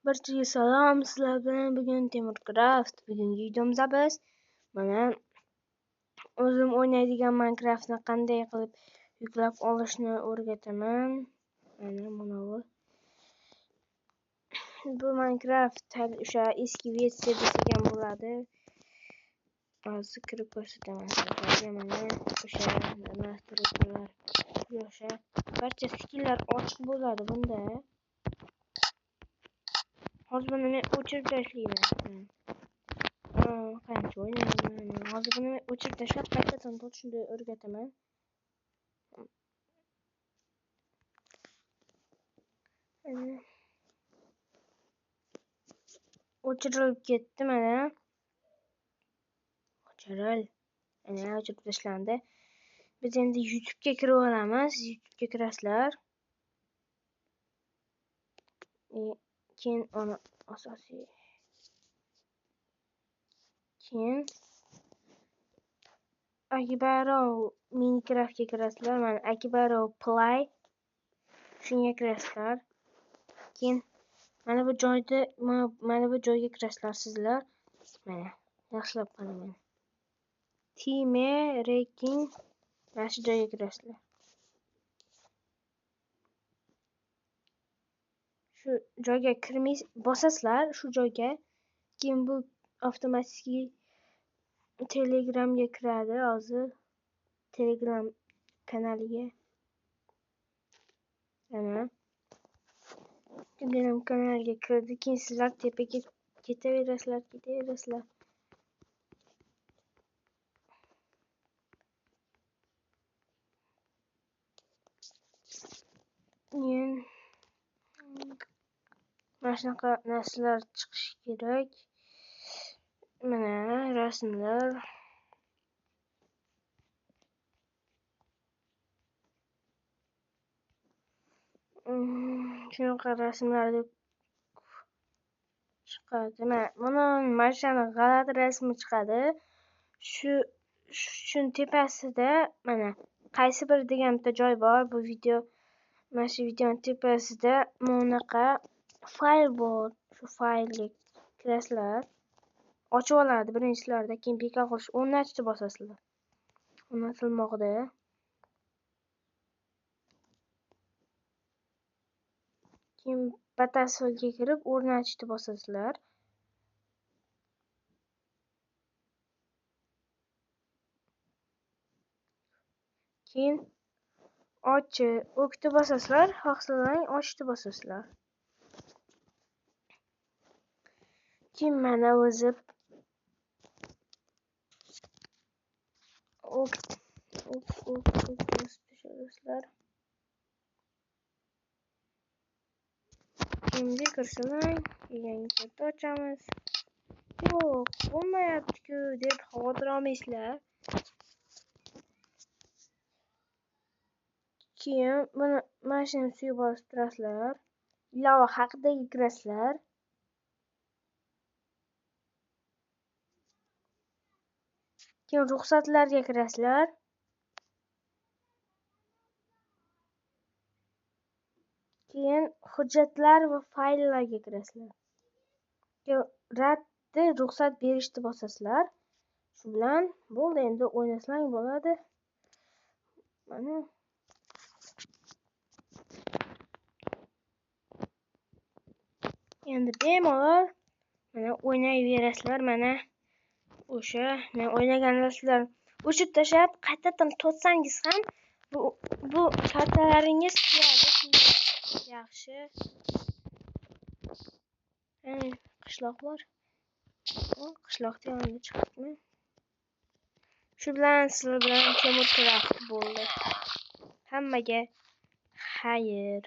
Barchaga salom, sizlar bilan bugun Temurcraft. Bugungi videomizda biz mana o'zim o'ynaydigan Minecraftni qanday qilib yuklab olishni o'rgataman. Mana bu. Bu Minecraft hali o'sha eski versiya desak ham bo'ladi. Hozir kirib ko'rsataman sizlarga. Mana o'sha nastroykalar, o'sha barcha skilllar ochiq bo'ladi bunda. Hozir buni men o'chirib tashlayman. Qancha o'ynayman. Hozir buni men o'chirib tashlab qaytadan shunday o'rgataman. O'chirilib ketdi mana. O'chiril. Mana o'chirib tashlandi. Biz endi YouTube'ga kirib olamiz. YouTube'ga kirasizlar. Keyin uni asosiy keyin Akbarov Minecraftga kirasizlar. Mana Akbarov Play shunga kirasizlar. Keyin mana bu joyda mana bu joyga kirasizlar sizlar. Mana yaxshilab qarang mana. Time Ranking mana shu joyga kirasizlar. Shu joyga kirmaysiz, bosasizlar shu joyga. Keyin bu avtomatik Telegramga kiradi hozir. Telegram kanaliga. Mana Telegram kanaliga kirdi. Keyin sizlar tepaga ketaverasizlar, ketaverasizlar. Keyin mana shunaqa narsalar chiqishi kerak. Mana rasmlar. Shunaqa rasmlar chiqadi. Mana buni mana shunaqa g'alati rasmi chiqadi. Shuni tepasida mana qaysi bir degan bitta joy bor. Bu video mana shu videoning tepasida bunaqa fayl bor. Shu faylga kirasizlar. Ochib oladi birinchilarda, keyin bekor qilish o'rnatishni bosasizlar. O'rnatilmoqda. Keyin batafsilga kirib o'rnatishni bosasizlar. Keyin o'kni bosasizlar, xohlasangiz ochni bosasizlar. Keyin mana o'zi ok bosib tashlayasizlar. Endi kirsalang, yangi karta ochamiz. Yo'q, bo'lmayapti-ku deb xavotir olmaysizlar. Keyin buni mana shuni ustiga bosib turasizlar. Ilova haqidagi kirasizlar. Keyin ruxsatlarga kirasizlar. Keyin hujjatlar va fayllarga kirasizlar. Keyin radni ruxsat berishni bosasizlar. Shu bilan bo'ldi, endi o'ynasang bo'ladi. Mana endi bemalol mana o'ynayverasizlar. Mana o'sha men o'ynaganlar sizlar o'chirib tashlab qaytadan totsangiz ham bu kartalaringiz keladi. Yaxshi. Qishloq bor. Qishloqni yonida chiqibmi? Shu bilan sizlar bilan Temurcraft bo'ldi. Hammaga xayr.